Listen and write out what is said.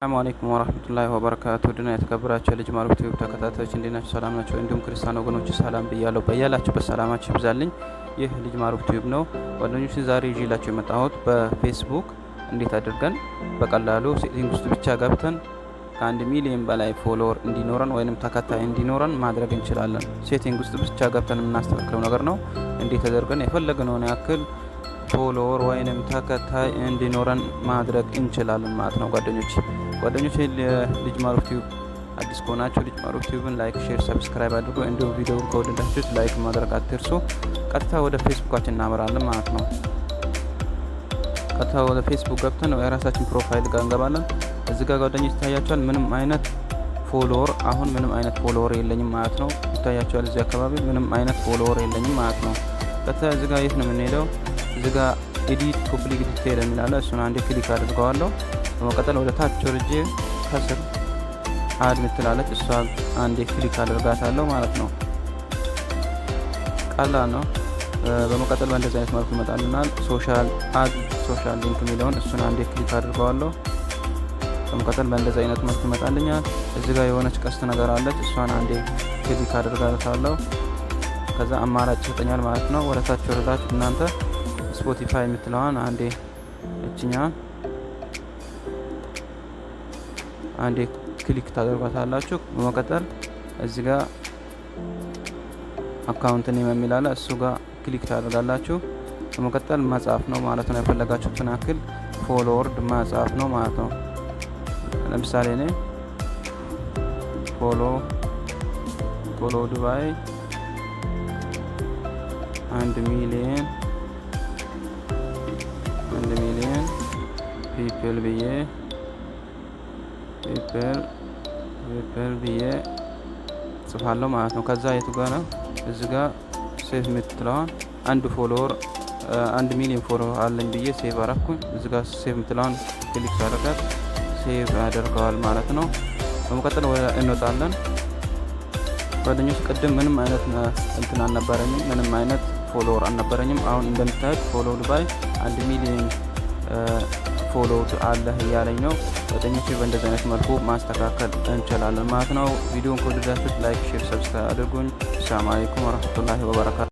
ሰላሙ አለይኩም ወራህመቱላሂ ወበረካቱ ድና የተከበራችሁ የልጅ ማሩፍ ቲዩብ ተከታታዮች፣ እንዴት ናችሁ? ሰላም ናችሁ? እንዲሁም ክርስቲያን ወገኖች ሰላም ብያለሁ። በያላችሁበት ሰላማችሁ ይብዛልኝ። ይህ ልጅ ማሩፍ ቲዩብ ነው። ጓደኞች፣ ዛሬ ይዤላችሁ የመጣሁት በፌስቡክ እንዴት አድርገን በቀላሉ setting ውስጥ ብቻ ገብተን ከ1 ሚሊዮን በላይ follower እንዲኖረን ወይንም ተከታይ እንዲኖረን ማድረግ እንችላለን። Setting ውስጥ ብቻ ገብተን የምናስተካክለው ነገር ነው። እንዴት አድርገን የፈለግነውን ያክል follower ወይንም ተከታይ እንዲኖረን ማድረግ እንችላለን ማለት ነው ጓደኞች። ጓደኞች፣ ልጅ ማሩፍ ቲዩብ አዲስ ከሆናችሁ ልጅ ማሩፍ ቲዩብን like፣ share፣ subscribe አድርጉ። እንዲሁም ቪዲዮውን ከወደዳችሁት like ማድረግ አትርሱ። ቀጥታ ወደ ፌስቡካችን እናመራለን ማለት ነው። ቀጥታ ወደ ፌስቡክ ገብተን የራሳችን profile ጋር እንገባለን። እዚህ ጋር ጓደኞች ይታያችኋል። ምንም አይነት follower አሁን ምንም አይነት follower የለኝም ማለት ነው። ይታያችኋል። እዚህ አካባቢ ምንም አይነት follower የለኝም ማለት ነው። ቀጥታ እዚህ ጋር የት ነው የምንሄደው? እዚህ ጋር edit public detail የሚል አለ። እሱን አንዴ click አድርገዋለሁ። በመቀጠል ወደ ታች ወርጄ ከስር add ምትላለች፣ እሷ አንዴ click አድርጋታለሁ ማለት ነው። ቀላል ነው። በመቀጠል በእንደዚህ አይነት መልኩ ይመጣልናል። Social add social link የሚለውን እሱን አንዴ click አድርገዋለሁ። በመቀጠል በእንደዚህ አይነት መልኩ ይመጣልኛል። እዚህ ጋር የሆነች ቀስት ነገር አለች። እሷን አንዴ click አድርጋታለሁ። ከዛ አማራጭ ይሰጠኛል ማለት ነው። ወደ ታች ወረዳችሁ እናንተ Spotify የምትለዋን አንዴ እችኛዋን አንዴ click ታደርጓታላችሁ። በመቀጠል እዚህ ጋር account name የሚል አለ። እሱ ጋር click ታደርጋላችሁ። በመቀጠል መጻፍ ነው ማለት ነው። የፈለጋችሁትን ያክል follower መጻፍ ነው ማለት ነው። ለምሳሌ እኔ followed by 1 ሚሊየን 1 ሚሊየን people ብዬ people ብዬ ጽፋለሁ ማለት ነው። ከዛ የቱ ጋር ነው? እዚህ ጋር save የምትለዋን አንድ follower 1 ሚሊዮን follower አለኝ ብዬ save አረኩኝ። እዚህ ጋር save የምትለዋን click ሳደርጋት save ያደርገዋል ማለት ነው። በመቀጠል ወደ እንወጣለን። ጓደኞች፣ ቅድም ምንም አይነት እንትን አልነበረኝም፣ ምንም አይነት follower አልነበረኝም። አሁን እንደምታዩት followed by 1 ሚሊዮን followed አለህ እያለኝ ነው። ጓደኞቼ፣ በእንደዚህ አይነት መልኩ ማስተካከል እንችላለን ማለት ነው። ቪዲዮን ከወደዳችሁት like፣ share፣ subscribe አድርጉኝ። ሰላም አለይኩም ወረህመቱላሂ ወበረካቱ።